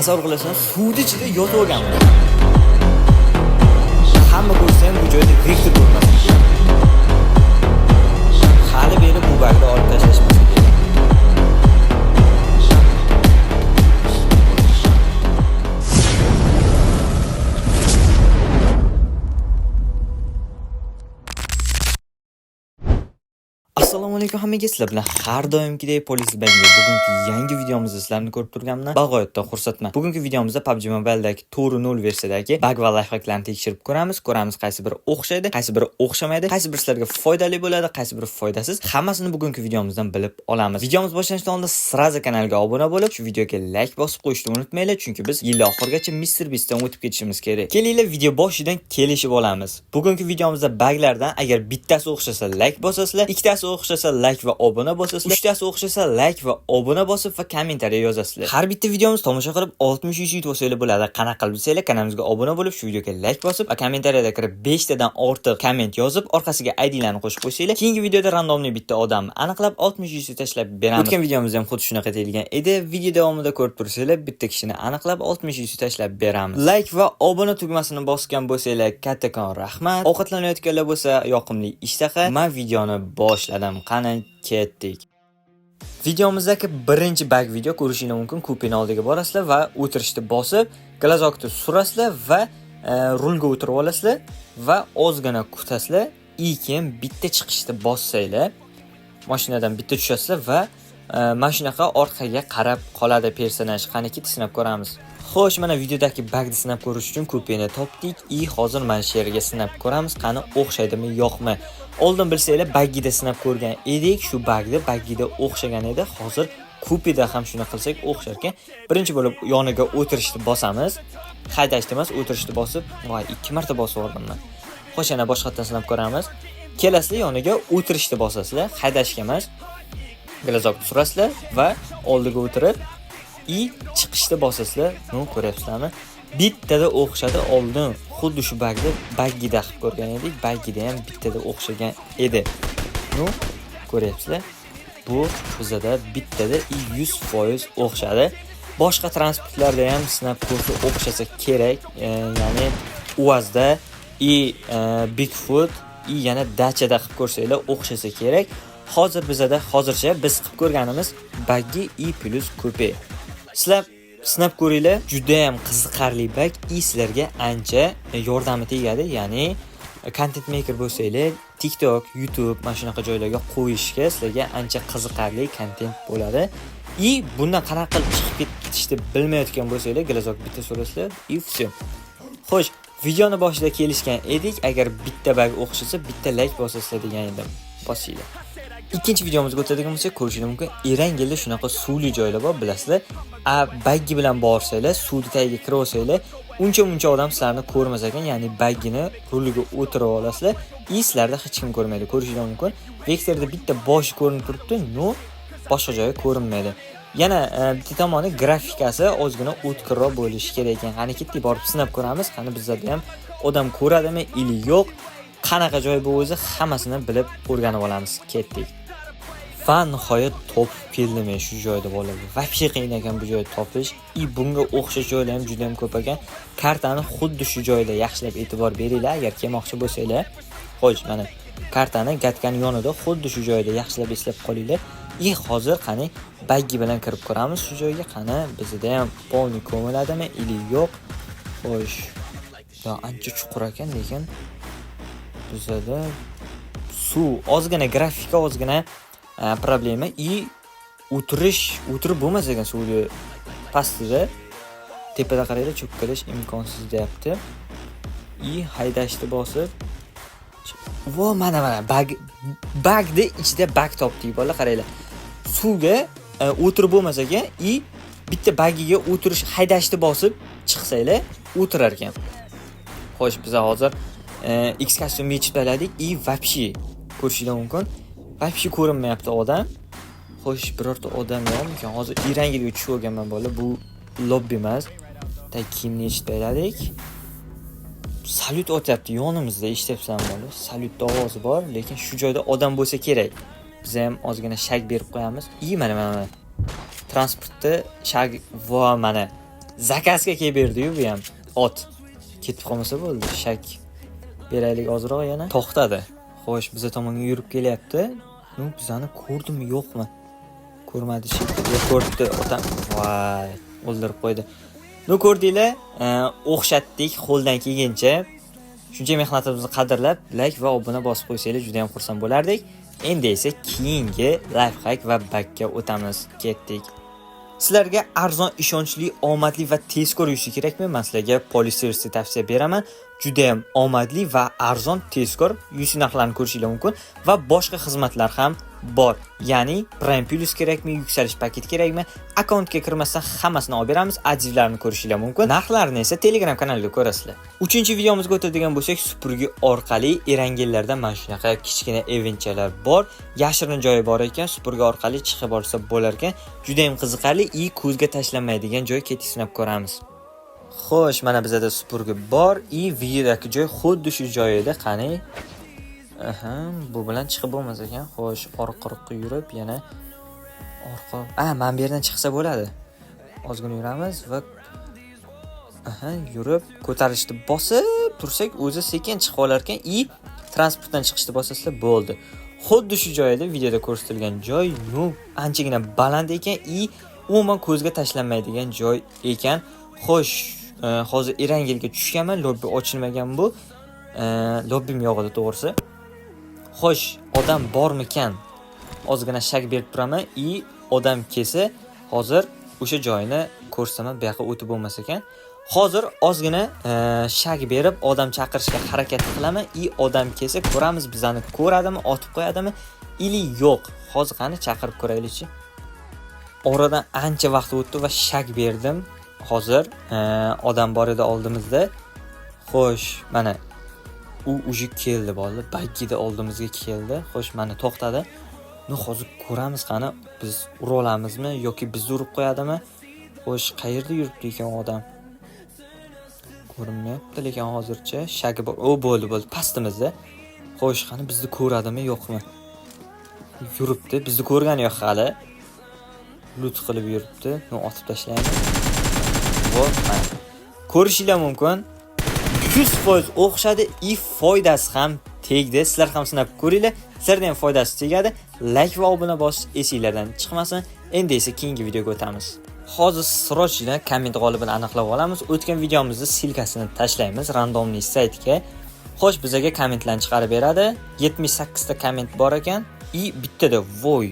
Tasavvur qilasan, suvni ichida yotib olganman. Hamma ko'rsa ham bu joyda Vektor ko'rmasin. Hali beri bu bagni olib tashlashmasa kerak. Assalomu alaykum hammaga, sizlar bilan har doimgidek Polis Bangi. Bugungi yangi videomizda sizlarni ko'rib turganimdan bag'oyatda xursandman. Bugungi videomizda PUBG Mobile'dagi 4.0 versiyadagi bug va lifehacklarni tekshirib ko'ramiz. Ko'ramiz, qaysi biri o'xshaydi, qaysi biri o'xshamaydi, qaysi biri sizlarga foydali bo'ladi, qaysi biri foydasiz. Hammasini bugungi videomizdan bilib olamiz. Videomiz boshlanishidan oldin сразу kanalga obuna bo'lib, shu videoga like bosib qo'yishni unutmanglar, chunki biz yil oxirigacha Mr. Beastdan o'tib ketishimiz kerak. Kelinglar, video boshidan kelishib olamiz. Bugungi videomizda buglardan agar bittasi o'xshasa like bosasizlar, ikkitasi o'xshasa like va obuna bosasizlar, uchtasi o'xshasa like va obuna bosib va kommentariya yozasizlar. Har bitta videomiz tomosha qilib 60 yuz yutib olsanglar bo'ladi. Qanaqa qilib desanglar, kanalimizga obuna bo'lib, shu videoga like bosib va kommentariyada kirib 5 tadan ortiq komment yozib, orqasiga IDlarni qo'shib qo'ysanglar, keyingi videoda randomli bitta odamni aniqlab 60 yuz tashlab beramiz. O'tgan videomizda ham xuddi shunaqa deyilgan edi. Video davomida ko'rib tursanglar, bitta kishini aniqlab 60 yuz tashlab beramiz. Like va obuna tugmasini bosgan bo'lsanglar, kattakon rahmat. Ovqatlanayotganlar bo'lsa, yoqimli ishtaha. Men videoni boshladim. Qani, ketdik. Videomizdagi birinchi bug video ko'rishingiz mumkin. Kupeni oldiga borasizlar va o'tirishni bosib, глазок ni surasizlar va rulga o'tirib olasizlar va ozgina kutasizlar. И keyin bitta chiqishni bossanglar, mashinadan bitta tushasizlar va mana shunaqa orqaga qarab qoladi personaj. Qani, ketdik, sinab ko'ramiz. Xo'sh, mana videodagi bagni sinab ko'rish uchun kupeni topdik. И hozir mana shu yerga sinab ko'ramiz, qani o'xshaydimi, yo'qmi. Oldin bilsanglar, baggida sinab ko'rgan edik. Shu bagni baggida o'xshagan edi. Hozir kupeda ham shuni qilsak o'xshar ekan. Birinchi bo'lib yoniga o'tirishni bosamiz. Haydashni emas, o'tirishni bosib, voy, ikki marta bosib yubordim man. Xo'sh, yana boshqatdan sinab ko'ramiz. Kelasizlar, yoniga o'tirishni bosasizlar, haydashga emas. Глазок surasizlar va oldiga o'tirib и chiqishni bosasizlar. Ну, ko'ryapsizlarmi? Bittada o'xshadi. Oldin xuddi shu bagni baggida qilib ko'rgan edik. Baggida ham bittada o'xshagan edi. Ну, ko'ryapsizlar. Bu bizada bittada и 100% o'xshadi. Boshqa transportlarda ham sinab ko'rsa o'xshasa kerak. Ya'ni UAZda и Bigfoot и yana Dachada qilib ko'rsanglar o'xshasa kerak. Hozir bizada hozircha biz qilib ko'rganimiz baggi и плюс kupe. Sizlar sinab ko'ringlar, juda ham qiziqarli bag и sizlarga ancha yordami tegadi. Ya'ni content maker bo'lsanglar, TikTok, YouTube mana shunaqa joylarga qo'yishga sizlarga ancha qiziqarli kontent bo'ladi. И bundan qanaqa qilib chiqib ketishni bilmayotgan bo'lsanglar, глазок bitta surasizlar и все. Xo'sh, videoni boshida kelishgan edik, agar bitta bag o'xshasa, bitta like bosasizlar degan edim. Bosinglar. Ikkinchi videomizga o'tadigan bo'lsak, ko'rishingiz mumkin. Erangelda shunaqa suvli joylar bor, bilasizlar. A baggi bilan borsanglar, suvni tagiga kirib olsanglar, uncha muncha odam sizlarni ko'rmas ekan, ya'ni baggini ruliga o'tirib olasizlar, и sizlarni hech kim ko'rmaydi. Ko'rishingiz mumkin. Vektorda bitta boshi ko'rinib turibdi, но boshqa joyi ko'rinmaydi. Yana bitta tomoni grafikasi ozgina o'tkirroq bo'lishi kerak ekan. Qani, ketdik, borib sinab ko'ramiz. Qani bizlarda ham odam ko'radimi или yo'q? Qanaqa joy bu o'zi, hammasini bilib o'rganib olamiz. Ketdik. Va nihoyat topib keldim men shu joyda, bolalar. Вообще qiyin ekan bu joyni topish. И bunga o'xshash joylar ham juda ham ko'p ekan. Kartani xuddi shu joyda yaxshilab e'tibor beringlar, agar kelmoqchi bo'lsanglar. Xo'sh, mana kartani gatkani yonida xuddi shu joyda yaxshilab eslab qolinglar. И hozir qani baggi bilan kirib ko'ramiz shu joyga. Qani bizda ham полный ko'miladimi или yo'q. Xo'sh, yo ancha chuqur ekan, lekin bizada suv ozgina, grafika ozgina problema и o'tirish, o'tirib bo'lmas ekan suvni pastida. Tepada qaranglar, cho'kkalash imkonsiz deyapti. И haydashni bosib, vo, mana mana bag, bagni ichida bag topdik, bolalar, qaranglar. Suvga o'tirib bo'lmas ekan и bitta bagiga o'tirish, haydashni bosib chiqsanglar o'tirar ekan. Xo'sh, biz hozir X kostyum yechib tashladik и вообще ko'rishingiz mumkin. Вообще ko'rinmayapti odam. Xo'sh, birorta odam yo'qmikan? Hozir Irangilga tushib olganman, bola. Bu lobbi emas. Так, kiyimni yechib tashladik. Salyut otyapti yonimizda, eshityapsan, bola. Salyutni ovozi bor, lekin shu joyda odam bo'lsa kerak. Biz ham ozgina шаг berib qo'yamiz. И mana mana mana. Transportda шаг, vo, mana. Заказ ga kelib berdi-yu bu ham. Ot. Ketib qolmasa bo'ldi. Шаг beraylik ozroq yana. To'xtadi. Xo'sh, biza tomonga yurib kelyapti. Ну, bizani ko'rdimi, yo'qmi? Ko'rmadi shekilli. Ko'rdi otam. Voy, o'ldirib qo'ydi. Ну, ko'rdinglar, o'xshatdik qo'ldan kelgancha. Shuncha mehnatimizni qadrlab, like va obuna bosib qo'ysanglar juda ham xursand bo'lardik. Endi esa keyingi лайфхак va багga o'tamiz. Ketdik. Sizlarga arzon, ishonchli, omadli va tezkor UC kerakmi? Men sizlarga Polyservice'ni tavsiya beraman. Juda ham omadli va arzon, tezkor UC narxlarini ko'rishingiz mumkin va boshqa xizmatlar ham bor. Ya'ni Prime Plus kerakmi, yuksalish paketi kerakmi? Akkauntga kirmasdan hammasini olib beramiz. Отзыв larni ko'rishingiz mumkin. Narxlarni esa Telegram kanalida ko'rasizlar. Uchinchi videomizga o'tadigan bo'lsak, supurgi orqali Erangellarda mana shunaqa kichkina eventchalar bor. Yashirin joyi bor ekan, supurgi orqali chiqib olsa bo'lar ekan. Juda ham qiziqarli и ko'zga tashlanmaydigan joy, ketdik, sinab ko'ramiz. Xo'sh, mana bizada supurgi bor и videodagi joy xuddi shu joyida. Qani? Aha, bu bilan chiqib bo'lmas ekan. Xo'sh, orqa yurib, yana orqa. A, mana bu yerdan chiqsa bo'ladi. Ozgina yuramiz va aha, yurib, ko'tarilishni bosib tursak, o'zi sekin chiqib olar ekan и transportdan chiqishni bosasizlar, bo'ldi. Xuddi shu joyda, videoda ko'rsatilgan joy, ну, anchagina baland ekan и umuman ko'zga tashlanmaydigan joy ekan. Xo'sh, hozir Erangelga tushganman, lobbi ochilmagan bu. Lobbim yo'q edi, to'g'risi. Xo'sh, odam bormikan? Ozgina шаг berib turaman и odam kelsa, hozir o'sha joyini ko'rsataman, bu yoqqa o'tib bo'lmas ekan. Hozir ozgina шаг berib odam chaqirishga harakat qilaman и odam kelsa ko'ramiz, bizani ko'radimi, otib qo'yadimi или yo'q. Hozir qani, chaqirib ko'raylikchi. Oradan ancha vaqt o'tdi va шаг berdim. Hozir odam bor edi oldimizda. Xo'sh, mana u уже keldi, bolalar. Baggida oldimizga keldi. Xo'sh, mana to'xtadi. Ну, hozir ko'ramiz, qani, biz ura olamizmi yoki bizni urib qo'yadimi? Xo'sh, qayerda yuribdi ekan u odam? Ko'rinmayapti, lekin hozircha шаг i bor. O, bo'ldi, bo'ldi, pastimizda. Xo'sh, qani, bizni ko'radimi, yo'qmi? Yuribdi, bizni ko'rgani yo'q hali. Лут qilib yuribdi. Ну, otib tashlaymiz. Vo, mana. Ko'rishinglar mumkin. 100% o'xshadi и foydasi ham tegdi. Sizlar ham sinab ko'ringlar. Sizlarda ham foydasi tegadi. Like va obuna bosish esinglardan chiqmasin. Endi esa keyingi videoga o'tamiz. Hozir срочно komment g'olibini aniqlab olamiz. O'tgan videomizni ссылка sini tashlaymiz рандомный saytga. Xo'sh, bizaga kommentlarni chiqarib beradi. 78 ta komment bor ekan и bittada "Voy,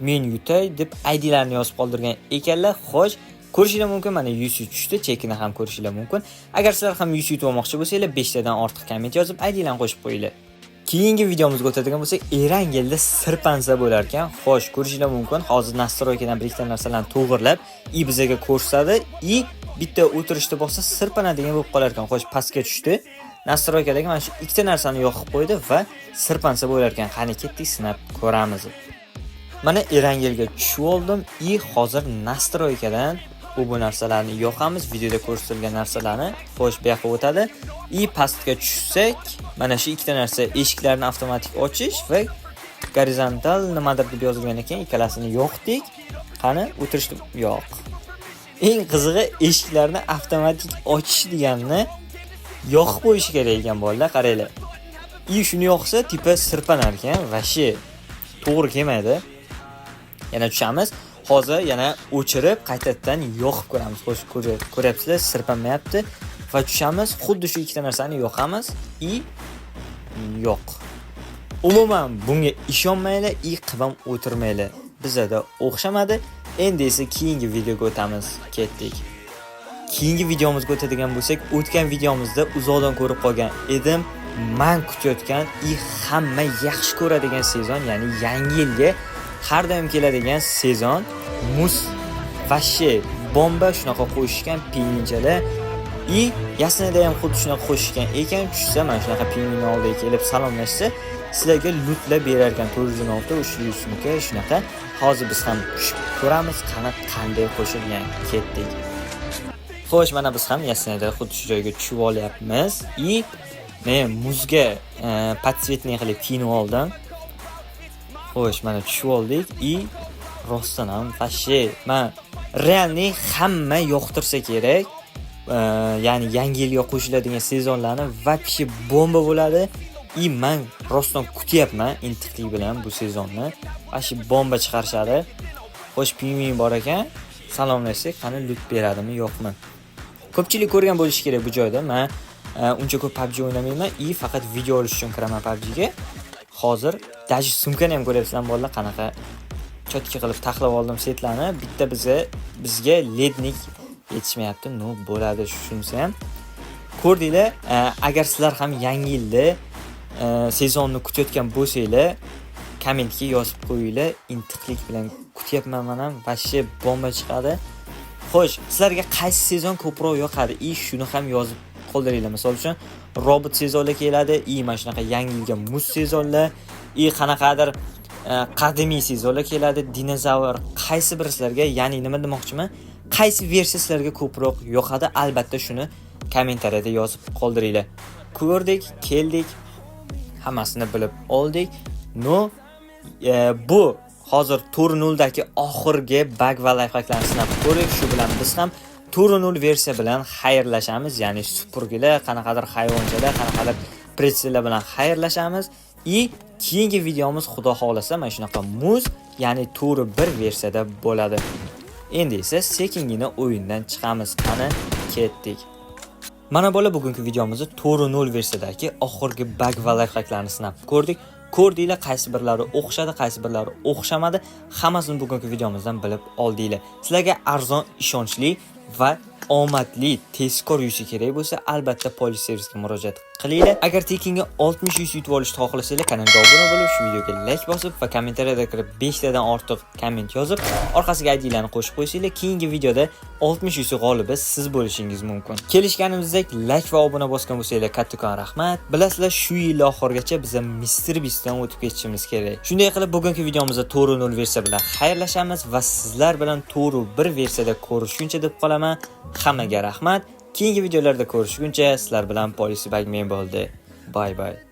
men yutay" deb IDlarni yozib qoldirgan ekanlar. Xo'sh, ko'rishinglar mumkin, mana 100 tushdi, chekini ham ko'rishinglar mumkin. Agar sizlar ham 100 yutib olmoqchi bo'lsanglar, 5 tadan ortiq komment yozib, IDlarni qo'shib qo'yinglar. Keyingi videomizga o'tadigan bo'lsak, Erangelda sirpansa bo'lar ekan. Xo'sh, ko'rishinglar mumkin. Hozir настройка dan bir ikkita narsalarni to'g'irlab, и bizaga ko'rsatadi, и bitta o'tirishda bo'lsa sirpanadigan bo'lib qolar ekan. Xo'sh, pastga tushdi. Настройка dagi mana shu ikkita narsani yoqib qo'ydi va sirpansa bo'lar ekan. Qani, ketdik, sinab ko'ramiz. Mana Erangelga tushib oldim и hozir настройка dan bu narsalarni yoqamiz, videoda ko'rsatilgan narsalarni. Xo'sh, bu yoqqa o'tadi. И pastga tushsak, mana shu ikkita narsa: eshiklarni avtomatik ochish va gorizontal nimadir deb yozilgan ekan, ikkalasini yoqdik. Qani, o'tirishni yo'q. Eng qizig'i, eshiklarni avtomatik ochish deganni yoqib qo'yish kerak ekan, bolalar, qaranglar. И shuni yoqsa, типа sirpanar ekan, вообще to'g'ri kelmaydi. Yana tushamiz. Hozir yana o'chirib, qaytadan yoqib ko'ramiz. Xo'sh, ko'ryapsizlar, sirpanmayapti va tushamiz. Xuddi shu ikkita narsani yoqamiz и yo'q. Umuman bunga ishonmanglar и qilib ham o'tirmanglar. Bizada o'xshamadi. Endi esa keyingi videoga o'tamiz. Ketdik. Keyingi videomizga o'tadigan bo'lsak, o'tgan videomizda uzoqdan ko'rib qolgan edim. Man kutayotgan и hamma yaxshi ko'radigan sezon, ya'ni yangi yilga har doim keladigan sezon, muz вообще bomba, shunaqa qo'shishgan pingvinchalar и Yasnida ham xuddi shunaqa qo'shishgan ekan. Tushsa, mana shunaqa pingvin oldiga kelib salomlashsa, sizlarga лут lab berar ekan, 416, 300 sumka shunaqa. Hozir biz ham tushib ko'ramiz, qani, qanday qo'shilgan. Ketdik. Xo'sh, mana biz ham Yasnida xuddi shu joyga tushib olyapmiz и men muzga подсветный qilib kiyinib oldim. Xo'sh, mana tushib oldik и rostdan ham вообще man Реальный hamma yoqtirsa kerak. Ya'ni yangi yilga qo'shiladigan sezonlarni вообще bomba bo'ladi. И man rostdan kutyapman intiqlik bilan bu sezonni. Вообще bomba chiqarishadi. Xo'sh, pingvin bor ekan. Salomlashsak, qani loot beradimi, yo'qmi? Ko'pchilik ko'rgan bo'lishi kerak bu joyda. Man uncha ko'p PUBG o'ynamayman и faqat video olish uchun kiraman PUBGga. Hozir даже sumkani ham ko'ryapsizlar, bolalar, qanaqa чётко qilib taxlab oldim setlarni. Bitta bizga ледник yetishmayapti. Ну, bo'ladi shunisi ham. Ko'rdinglar, agar sizlar ham yangi yilda sezonni kutayotgan bo'lsanglar, kommentga yozib qo'yinglar. Intiqlik bilan kutyapman man ham. Вообще bomba chiqadi. Xo'sh, sizlarga qaysi sezon ko'proq yoqadi? И shuni ham yozib qoldiringlar. Misol uchun, robot sezonlar keladi, и mana shunaqa yangi yilga muz sezonlar, и qanaqadir qadimiy sezonlar keladi, dinozavr. Qaysi biri sizlarga, ya'ni nima demoqchiman, qaysi versiya sizlarga ko'proq yoqadi, albatta shuni kommentariyada yozib qoldiringlar. Ko'rdik, keldik, hammasini bilib oldik. Ну, bu hozir 4.0 dagi oxirgi баг va лайфхак larni sinab ko'rdik. Shu bilan biz ham 4.0 versiya bilan xayrlashamiz, ya'ni supurgilar, qanaqadir hayvonchalar, qanaqadir прицел lar bilan xayrlashamiz. И keyingi videomiz, xudo xohlasa, mana shunaqa muz, ya'ni 4.1 versiyada bo'ladi. Endi esa sekingina o'yindan chiqamiz. Qani, ketdik. Mana bola, bugungi videomizda 4.0 versiyadagi oxirgi баг va лайфхак larni sinab ko'rdik. Ko'rdinglar, qaysi birlari o'xshadi, qaysi birlari o'xshamadi, hammasini bugungi videomizdan bilib oldinglar. Sizlarga arzon, ishonchli va omadli tezkor UC kerak bo'lsa, albatta Polis servisga murojaat qilinglar. Agar tekinga 60 UC yutib olishni xohlasanglar, kanalga obuna bo'lib, shu videoga like bosib va kommentariyada kirib 5 tadan ortiq komment yozib, orqasiga IDlarni qo'shib qo'ysanglar, keyingi videoda 60 UC g'olibi siz bo'lishingiz mumkin. Kelishganimizdek, like va obuna bosgan bo'lsanglar, kattakon rahmat. Bilasizlar, shu yil oxirigacha biz Mr Beastdan o'tib ketishimiz kerak. Shunday qilib, bugungi videomizda 4.0 versiya bilan xayrlashamiz va sizlar bilan 4.1 versiyada ko'rishguncha deb qolaman. Hammaga rahmat. Keyingi videolarda ko'rishguncha sizlar bilan Policy Bagman bo'ldi. Bye bye.